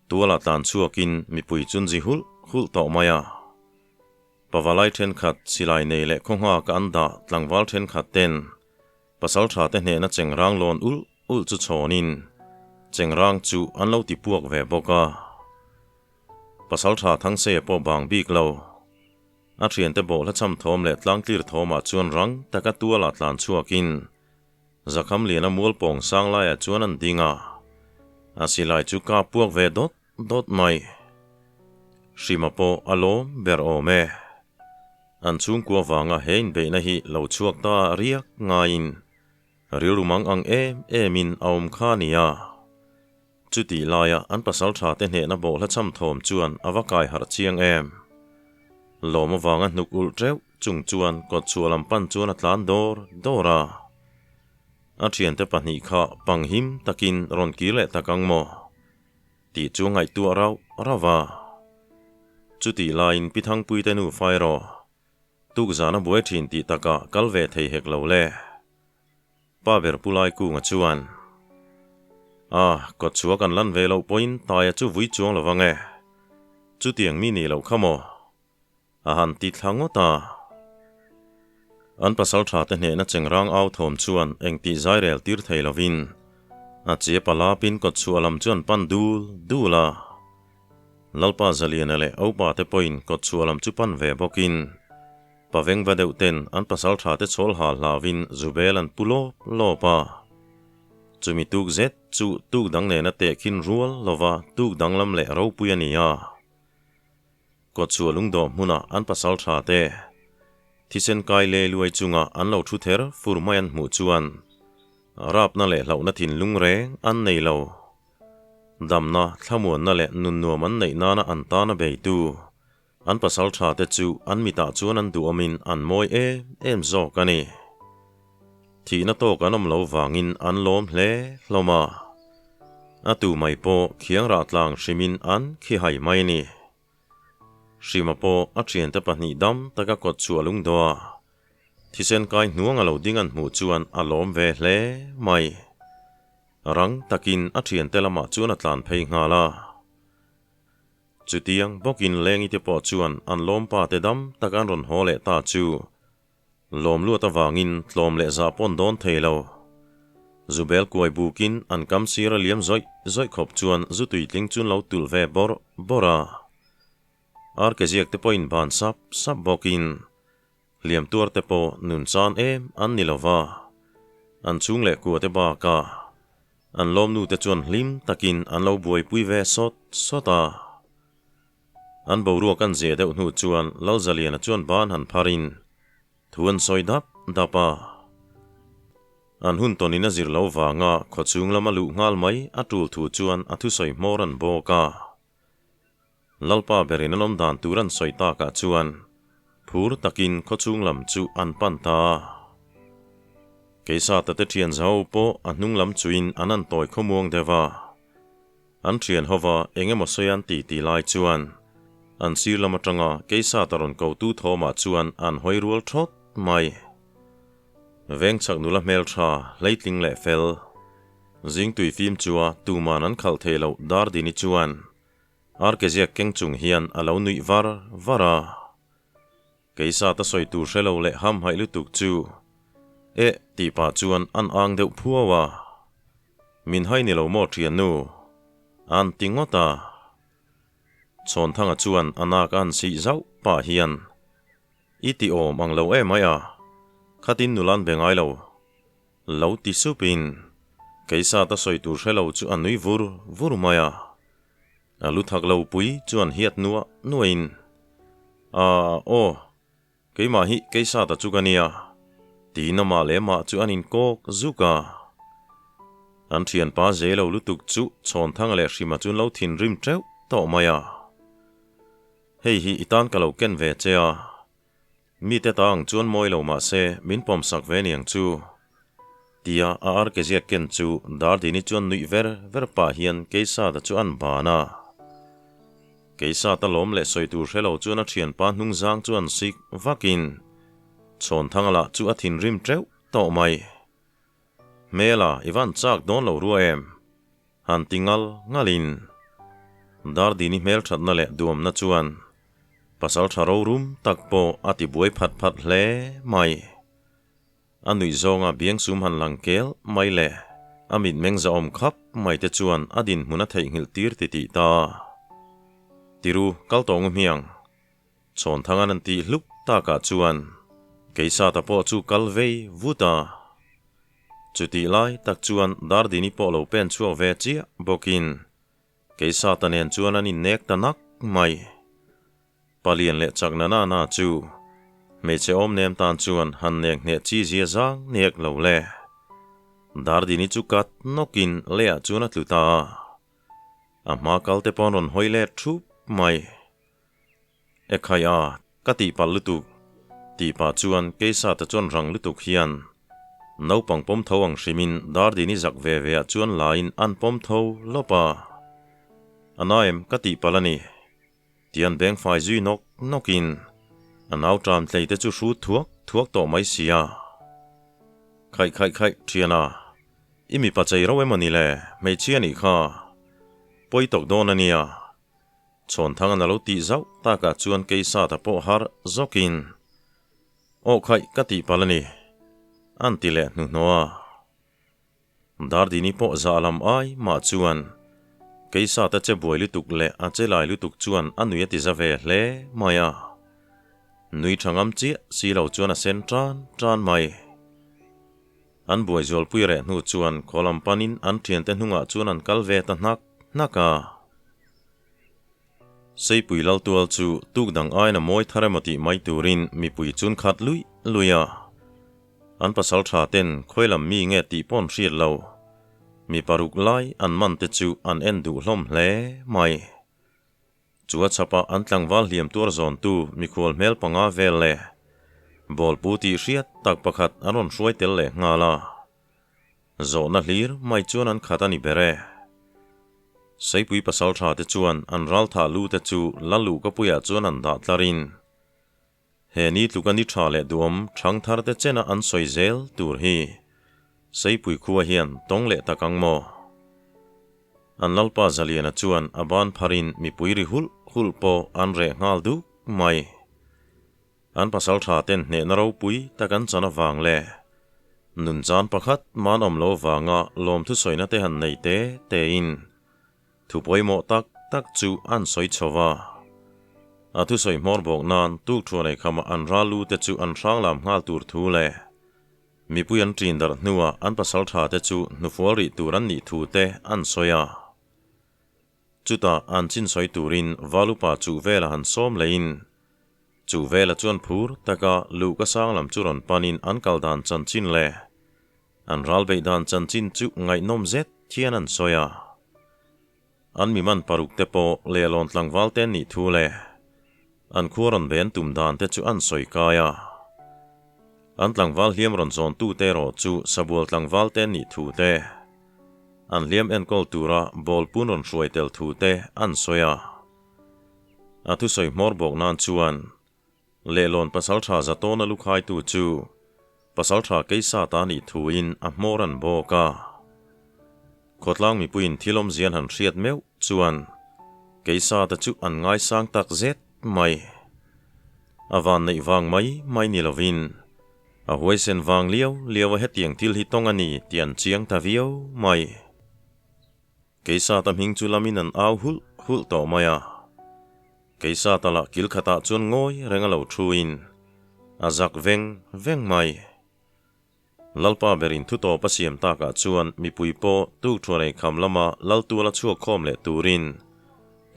Speaker 1: Tualah tlan chhuakin mipui chun zi hulh hulh tawh mai a. Pavalai thenkhat silai nei leh khaw nghak an dah tlangval thenkhat ten Pasaltha te hnehna chengrang lawn ulh ulh chu chhawnin chengrang chu an lo ti puak ve bawk a. Pasaltha Thangseia pawh bang bik lo. A thiante bawhhla cham thawm leh tlangtlir thawmah chuan rang taka tualah tlan chhuakin Zakham Liana mual pawng sang laiah chuan an ding a. A silai chu kap puak ve dawt dawt mai. Hrima pawh a lawm ber awm e. An chhungkua vanga he inbeihna hi lo chhuak ta riak ngaiin rilru mang ang em emin a awm kha a ni a. Chutih laia an pasal tha te hnehna bawhhla cham thawm chuan a va kai harh chiang em. Lawm avanga hnuk ulh teuh chung chuan kawtchhuah lam pan chuan a tlan dawr dawr a. A thiante pahnih kha panghim takin rawn kir leh tak ang maw? Tih chu ngaihtuah rauh rauh a. Chutih laiin Pi Thangpuite nu Fairaw, tukzan a buai thin tih takah kal ve thei hek lo le. Pa ber Pu Laikunga chuan, A, kawtchhuah kan lan ve loh pawhin Taia chu vui chuang lo vang e. Chutiang mi nih loh kha maw? A han ti thla ngawt a. An pasaltha te hnehna chengrang au thawm chuan engtih zai rel tir thei lovin a che palapin kawtchhuah lam chu an pan dul dul a. Lalpa Zaliana leh Opa te pawhin kawtchhuah lam chu pan ve bawkin paveng va deuh ten an pasaltha te chhawl hal hlauvin Zubel an pu lawp lawp a. Chumi tuk zet chu tuk dang nena tehkhin rual lova tuk danglam leh ropui a ni a. Kawtchhuah lungdawh hmuna an pasal tha te thisen kai lei luai chunga an lo thu ther fur mai an hmuh chuan rapna leh hlauhna thinlung reng an nei lo. Damna, thlamuanna leh nunnuam an neih nana an tana beitu an pasal tha te chu an mitah chuan an duhawmin an mawi em em zawk a ni. Thihna tawk an awm lo vangin an lawm hle hlawm a. A tu mai pawh khiang rah tlang hrimin an khi hai mai a ni. Hrima pawh a thiante pahnih dam taka kawt chhuah lung dawh a, thisen kai hnuang a lo ding an hmuh chuan a lawm ve hle mai. Rang takin a thiante lamah chuan a tlan phei nghal a. Chutiang bawkin Lengi te pawh chuan an lawmpa te dam taka an rawn haw leh ta chu Lawm luat avangin tlawm leh zah pawn dawn thei lo. Zubel kuai bukin an kam sir a liam zawih zawih khawp chuan zu tuitling chu lo tulh ve bawrh bawrh a. Arke ziak te pawhin ban sap sap bawkin hliam tuar te pawh nun chan em an ni lo va. An chhung leh kua te bakah an lawmnu te chuan hlim takin an lo buaipui ve sawt sawt a. An boruak an zeh deuh hnu chuan Lalzaliana chuan ban han pharin thu an sawi dap dap a. An hun tawnin a zir lo vanga khawchhung lama luh nghal mai a tul thu chuan a thusawi hmawr an bawk a. Lalpa berin an awm dan tur an sawi takah chuan phur takin khawchhung lam chu an pan ta a. Keisata te thian zau pawh a hnung lam chuin an an tawi khawmuang deuh a. An thian hova eng emaw sawi an ti ti lai chuan an sir lam atanga Keisata rawn kotu thawmah chuan an hawi rual thawt mai. Vengchhak nula hmeltha hleitling leh fel zingtui fim chua tuman an khalh thei loh Dardini chuan arkeziak keng chung hian a lo nuih var var a. Keisata sawi tur hre lo leh hamhaih lutuk chu eh tih pah chuan an ang deuh phuau a. Min hai ni lo maw thiannu? An ti ngawt a. Chhawnthanga chuan a nak a han sih zauh pah hian, I ti awm ang lo em mai a, khatin nula an be ngai lo. Lo ti supin Keisata sawi tur hre lo chu a nui vur vur mai a. A lu thak lo pui chuan hiat nuah nuahin, Aaa aw, keimah hi Keisata chu ka nia, tiin amah leh amah chu an inkawk zuk a. An thianpa zei lo lutuk chu Chhawnthanga leh Hrima chu an lo thinrim teuh tawh mai a. Hei hi i tan ka lo ken ve che a, Mite ta ang chuan mawi lo mah se min pawmsak ve niang chu. Tia a arkeziak ken chu Dardini chuan nuih ver ver pah hian Keisata chu an ban a. Keisata lawm leh sawi tur hre lo chuan a thianpa hnungzang chu an sik vakin Chhawnthanga lah chu a thinrim teuh tawh mai. Hmela i van chak dawn lo rua em? Han ti ngal ngalin Dardini hmelthatna leh duamna chuan pasal tha rorum tak pawh a ti buai phat phat hle mai. A nuih zawnga biangsum han lang kel mai leh a mitmeng zahawm khap mai te chuan a dinhmun a theihnghilh tir titih ta. Tiru kal tawh ngu hmiang. Chhawnthang an an tih hluk takah chuan Keisata pawh chu kal vei vut a. Chutih lai tak chuan Dardini pawh lo pen chhuak ve chiah bawkin Keisata nen chuan an innek ta nak mai. Palian leh chak na na na chu hmeichhe awm nem tan chuan han nek hneh chi zia zang nek lo le. Dardini chu kat nawkin leiah chuan a tlu ta a. A hma kal te pawh an rawn hawi let thup mai. Ekhai a, ka tihpalh lutuk, tih pah chuan Keisata chuan rang lutuk hian naupang pawm tho ang hrimin Dardini zak ve ve ah chuan lain an pawm tho lawp a. A naem ka tihpalh a ni, tian beng fai zui nawk nawkin a nau ṭam tlei te chu hrut thuak thuak tawh mai sia. Khaih khaih khaih ṭhiana, i mipa chei rauh emaw ni le, hmeichhia nih kha pawi tawk dawn a nia. Chhawnthang an a lo tih zauh takah chuan Keisata pawh harh zawkin. Aw khaih ka tih palh a ni, an ti leh hnuhnawh a. Dardini pawh zah lam ai mah chuan Keisata che buai lutuk leh a che lai lutuk chuan a nui a ti za ve hle mai a. Nui tha ngam chiah si lo chuan a sen tan tan mai. An buai zualpui reh hnu chuan khaw lam panin an thiante hnungah chuan an kal ve ta hnak hnak a. Seipui Laltual chu tuk dang aiin a mawi thar emaw tih mai turin mipui chun khat luih luih a. An pasal tha ten khawi lam mi nge tih pawh an hriat lo. Mi paruk lai an man te chu an en duh hlawm hle mai. Chu a chhapah an tlangval hliam tuar zawntu mikhual hmel panga vel leh bawlpu tih hriat tak pakhat an rawn hruai tel leh nghal a. Zawhna hlir mai chuan an khat a ni ber e. Seipui pasal tha te chuan an ral thah lu te chu la luh ka puiah chuan an dah tlar in he ni tluka ni tha leh duhawm thang thar te chena an sawi zel tur hi Seipui khua hian tawng leh tak ang maw? An Lalpa Zaliana chuan a ban pharin mipui ri hulh hulh pawh an reh nghal duk mai. An pasal tha ten hnehna ropui tak an chan avang leh nun chan pakhat man awm lo vanga lawmthu sawina te han nei te tein thu pawimawh tak tak chu an sawi chho va. A thusawi hmawr bawk nan tukthuan eikhama an ral lu te chu an hrang lam nghal tur thu leh mipui an ṭin darh hnuah an pasal tha te chu hnufual rih tur an nih thu te an sawi a. Chutah an chin sawi turin Valupa chuh vela han sawm leiin chu vela chuan phur taka luhka sang lam chu rawn panin an kal dan chanchin leh an ral beih dan chanchin chu ngaihnawm zet hian an sawi a. An mi man paruk te pawh lehlawn tlangval te an nih thu leh an khua rawn be an tum dan te chu an sawi kai a. An tlangval hliam rawn zawntu te erawh chu sabual tlangval te an nih thu te, An hliam enkawl tura ball pun rawn hruai tel thu te an sawi a. A thusawi hmawr bawk nan chuan lehlawn pasaltha Zatawna lukhaitu chu pasaltha Keisata nih thuin a hmawr an bawk a. Khawtlang mipuiin thil awmzia an han hriat meuh chuan Keisata chu an ngaisang tak zet mai. A vanneih vang mai mai ni lovin A huaisen vang liau liau a hetiang thil hi tawng a ni tih an chiang ta viau mai. Keisata hming chu lamin an au hulh hulh tawh mai a. Keisata lah kil khatah chuan ngawi reng a lo thuin a zak veng veng mai. Lalpa berin thu tawp a siam takah chuan mipui pawh tukthuan eikham lama Laltuala chhuak khawm leh turin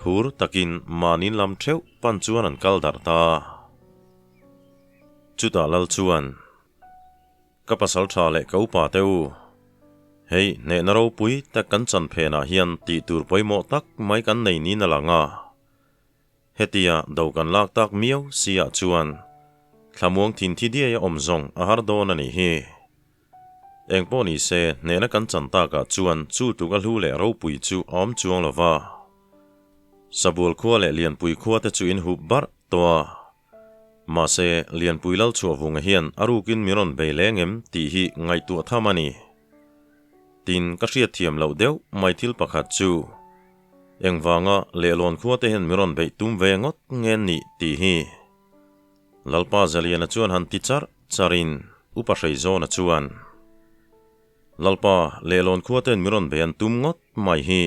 Speaker 1: phur takin mahni lam theuh pan chuan an kal darh ta. Chutah lal chuan, Ka pasal tha leh ka upa te u, hei hnehna ropui tak kan chan phenah hian tih tur pawimawh tak mai kan nei niin a lang a. Hetia do kan lak tak miau si ah chuan thlamuang thin thi diai a awm zawng a har dawn a nih hi. Engpawh ni se hnehna kan chan takah chuan chu tluk a hlu leh ropui chu a awm chuang lo va. Sabual khua leh Lianpui khua te chu in hup barh tawh a. Mahse, Lianpui Lalchhuahvunga hian a rukin min rawn bei leng em tih hi ngaihtuah tham a ni. Tin, ka hriatthiam loh deuh mai thil pakhat chu, engvanga lehlawn khua te hian min rawn beih tum ve ngawt nge nih tih hi. Lalpa Zaliana chuan han ti charh charhin Upa Hreizawna chuan, Lalpa, lehlawn khua ten min rawn bei an tum ngawt mai hi,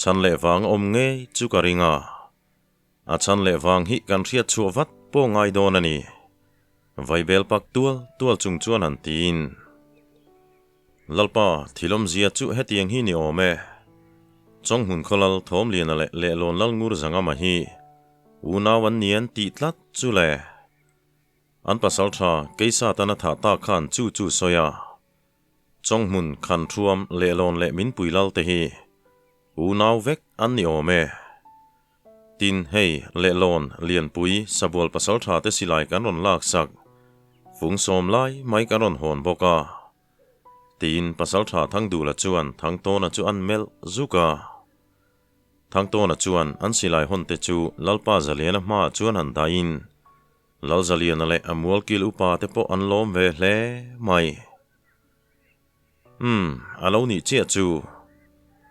Speaker 1: chhan leh vang a awm ngei chu ka ring a. A chhan leh vang hi kan hriat chhuah vat pawh ngai dawn a ni. Vaibel pak tual tual chung chuan an tiin. Lalpa, thilawmzia chu hetiang hi ni awm e. Chawnghmun khawlal Thawmliana leh Lehlawn Lalngur Zangama hi unau an ni an tih tlat chu le. An pasal tha Keisatan a thah tak khan chu chu sawi a. Chawnghmun, Khanṭhuam, Lehlawn leh Minpui Lal te hi unau vek an ni awm e. Tin, hei, lehlawn, lianpui, sabual pasal tha te silai kan rawn lak sak, fung sawm lai mai kan rawn hawn bawk a. Tiin pasal tha Thangdula chuan Thangtawna chu an melh zuk a. Thangtawna chuan an silai hawn te chu Lalpa Zaliana hmaah chuan han dahin, Lalzaliana leh a mualkil upa te pawh an lawm ve hle mai. Umm, a lo nih chiah chu.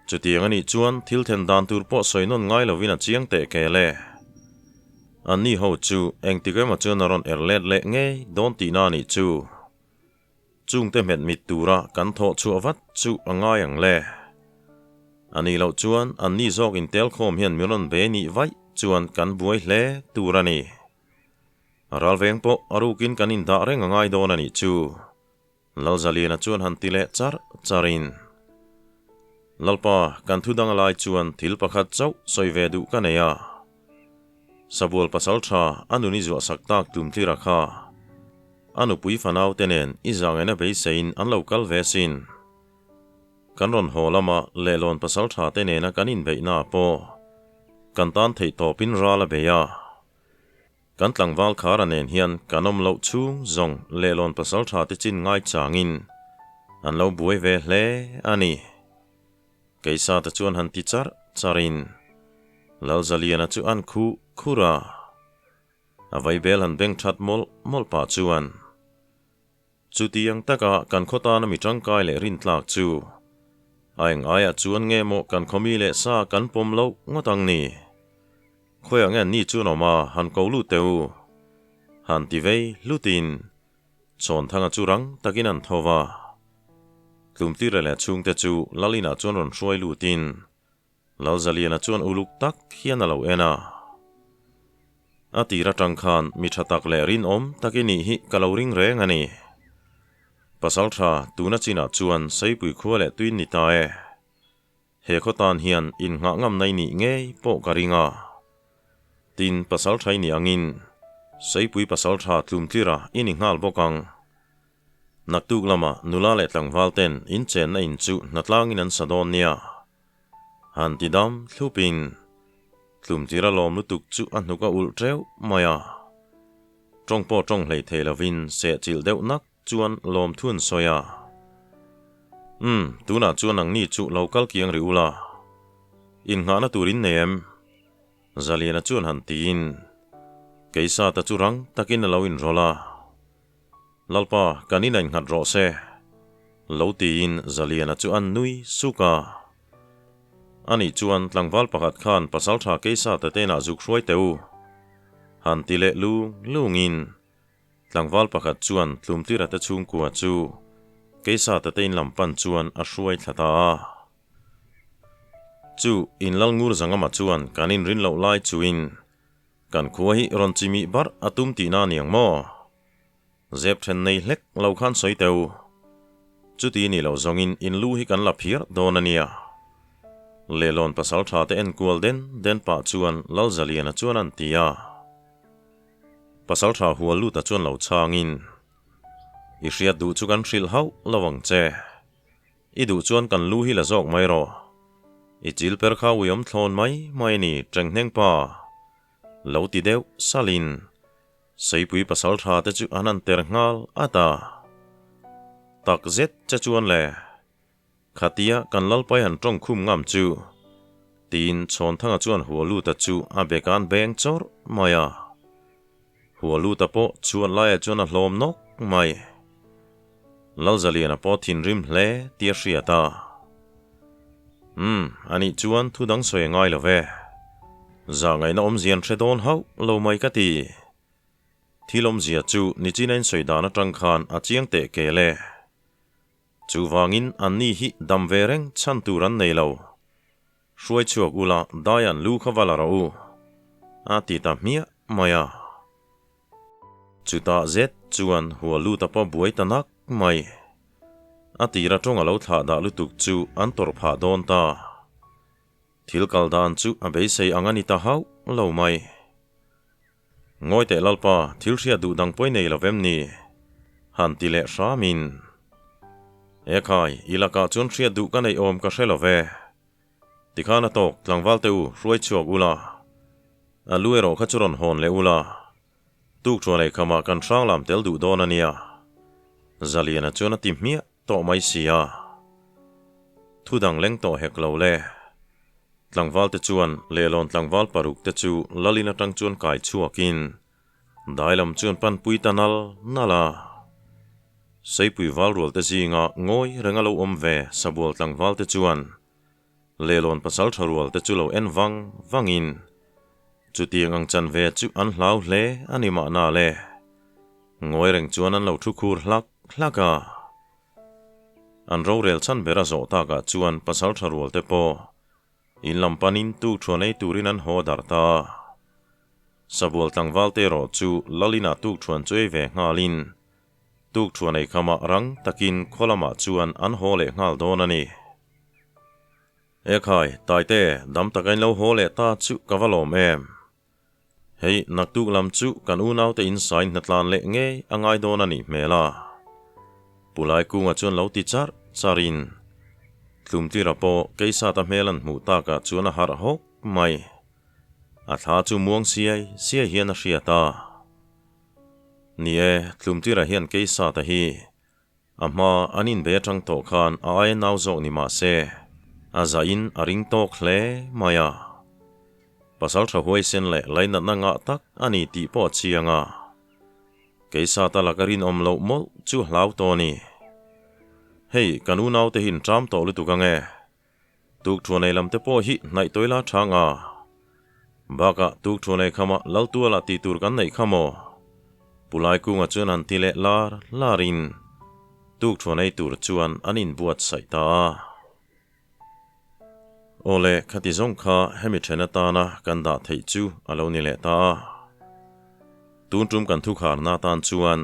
Speaker 1: Chutiang a nih chuan thil then dan tur pawh sawi nawn ngai lovin a chiang teh kel e. Anni ho chu engtik emaw chuan a rawn er let leh ngei dawn tihna a nih chu. Chungte hmet mit tura kan thawh chhuah vat chu a ngai ang le. A nih loh chuan anni zawk intelkhawm hian min rawn be nih vaih chuan kan buai hle tur a ni. Ralveng pawh a rukin kan indah reng a ngai dawn a nih chu. Lalzaliana chuan han ti leh char charin, Lalpa, kan thu dang a lai chuan thil pakhat chauh sawi ve duh ka nei a. Sabual pasal tha a nun i zuah sak tak tum tlira kha. A nupui fanau te nen i zangaina beiseiin an lo kal ve sin. Kan rawn haw lama lehlawn pasal tha te nena kan inbeihna pawh kan tan theih tawpin ral a bei a. Kan tlangval Khara nen hian kan awm loh chhung zawng lehlawn pasal tha te chin ngai changin an lo buai ve hle a ni. Keisa te chuan han ti charh charhin Lalzaliana chu an khuh khur a, a vaibel han beng that mawlh mawlh pah chuan Chutiang taka kan khaw tana mi tangkai leh rintlak chu a eng aiah chuan nge maw kan khaw mi leh sa kan pawm loh ngawt ang ni? Khawiah nge ni chuan awm a han ko lut teh u? Han ti vei hlutin Chawnthanga chu rang takin an tho va. Tlumtira leh chhungte chu Lalinah chuan rawn hruai lutin Lalzaliana chuan uluk tak hian a lo en a. A tir atang khan mi tha tak leh rinawm tak i nih hi ka lo ring reng a ni. Pasal tha tuna chinah chuan Seipui khua leh tuin ni ta e. He khaw tan hian innghah ngam na i nih ngei pawh ka ring a. Tin, pasal tha i nih angin Seipui pasal tha tlumtlira i ni nghal bawk ang. Naktuk lama nula leh tlangval ten in chenna in chu hnatlangin an sa dawn nia. Han ti dam thlupin tlumtir a lawm lutuk chu a hnuk a ulh teuh mai a. Tawng pawh tawng hlei thei lovin sehchilh deuh nak chuan lawmthu an sawi a. Umm, tunah chuan nangni chu lo kal kiang rih ula. Innghahna tur in nei em? Zaliana chuan han tiin Keisata chu rang takin a lo inrawlh a. Lalpa, kan in a innghat rawh se, lo tiin Zaliana chu an nui suk a. Ani chuan tlangval pakhat khan pasaltha Keisa Tatenah zuk hruai teh u, han ti leh lung lungin tlangval pakhat chuan Tlumtira te chhungkua chu Keisa Tatein lam pan chuan a hruai thla ta a. Chu in Lalngur Zangama chuan kan inrin loh lai chuin Kan khua hi rawn chimih barh a tum tihna a ni ang maw? Zep then nei hlek lo khan sawi teu. Chuti ni lo zawngin in lu hi kan la phiar dawn a nia. Lehlawn pasal tha te enkual den den pah chuan Lalzaliana chuan an ti a. Pasal tha hual luta chuan lo chhangin, I hriat duh chu kan hrilh hauh lo ang che. I duh chuan kan lu hi la zawk mai rawh. I chil per kha ui awm thlawn mai mai a ni, Ṭenghneng pa. Lo ti deuh salin Seipui pasal tha te chu an han ter nghal at a. Tak zet che chuan le, khatia kan Lalpai han ṭawng khum ngam chu, tiin Chhawnthanga chuan Hualuta chu a beka'n beng chawrh mai a. Hualuta pawh chuan laiah chuan a hlawm nawk mai. Lalzaliana pawh thinrim hle tih a hriat a. Umm, anih chuan thu dang sawi a ngai lo ve. Zahngaihna awmzia an hre dawn hauh lo mai ka ti. Thil awmzia chu nichina in sawi dan atang khan a chiang teh kel e. Chuvangin anni hi dam ve reng chhan tur an nei lo. Hruai chhuak ula dai an lu kha va la rawh u, a ti ta hmiah mai a. Chutah zet chuan hua lut a pawh buai ta nak mai. A tira tawng a lo thlah dah lutuk chu an tawrh phah dawn ta. Thil kal dan chu a beisei ang a ni ta hauh lo mai. Ngawi teh Lalpa, thil hriat duh dang pawi nei lo vem ni? Han ti leh hramin. Ekhai, i lakah chuan hriat duh ka neih awm ka hre lo ve. Tikhan a tawk, tlangval te u, hruai chhuak ula. A lu erawh kha chu rawn hawn leh ula. Tuk thuan eikhamah kan hrang lam tel duh dawn a nia. Zaliana chuan a ti hmiah tawh mai si a. Thu dang leng tawh hek lo le. Tlangval te chuan lehlawn tlangval paruk te chu Lalin atang chuan kai chhuakin dai lam chuan panpui ta nal nal a. Seipui val rual te zinga ngawi reng a lo awm ve Sabual tlangval te chuan Lehlawn pasal tha rual te chu lo en vang vangin. Chutiang ang chan ve chu an hlau hle a ni mahna le. Ngawi reng chuan an lo thu khur hlak hlak a. An rorel chhan ber a zawh takah chuan pasal tha rual te pawh in lam panin tuk thuan ei turin an haw darh ta. Sabual tlangval te erawh chu Lalina tuk thuan chu ei ve nghalin tuk thuan ei khamah rang takin khaw lamah chuan an haw leh nghal dawn a ni. Ekhai, Taite, dam taka in lo haw leh ta chu ka va lawm em? Hei, naktuk lam chu kan unaute insain hnatlan leh ngei a ngai dawn a nih hmel a. Pu Laikunga chuan lo ti charh charhin, Tlumtira pawh Keisata hmel an hmuh takah chuan a harh hawk mai. A thla chu muang siai siai hian a hriat a. Ni e, Tlumtira hian Keisata hi A hma an inbe atang tawh khan a aia nau zawk ni mah se, a zahin a ring tawk hle mai a. Pasal tha huaisen leh lainatna ngah tak a ni tih pawh a chiang a. Keisata laka rinawm loh mawlh chu hlau tawh a ni. Hei, kan unaute hi inṭam tawh lutuk ang e. Tukthuan ei lam te pawh hi hnaih tawi la tha nga. Bakah tukthuan ei khama Laltuala tih tur kan neih kha maw? Pu Laikunga chuan han ti leh lar larin tukthuan ei tur chuan an inbuatsaih ta a. Awle, khati zawng kha hemi then atana kan dah theih chu a lo ni leh ta a. Tun tum kan thukharna atan chuan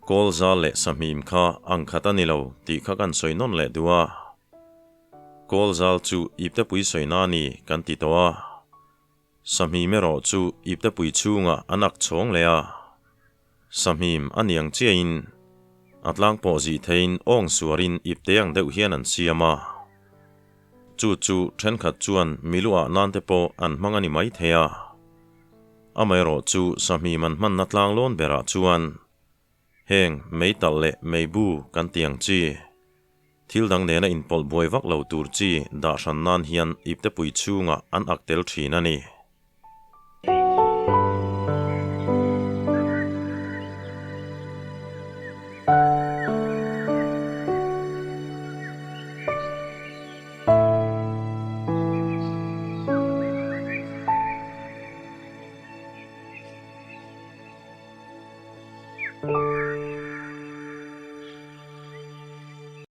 Speaker 1: Kawl zal leh sahmim kha ang khat a ni lo tih kha kan sawi nawn leh duh a. Kawl zal chu iptepui sawina a ni kan ti tawh a. Sahmim erawh chu iptepui chhungah an ak chhawng leh a. Sahmim a niang chiahin a tlang pawh zih theiin awng suarin ipte ang deuh hian an siam a. Chu chu thenkhat chuan milu ah nan te pawh an hmang a ni maithei a. Amaherawh chu sahmim an hmanna tlang lawn berah chuan heng meitalh leh meibu kan ti ang chi, thil dang nena inpawlh buai vak lo tur chi dah hran nan hian iptepui chhungah an ak tel thin a ni.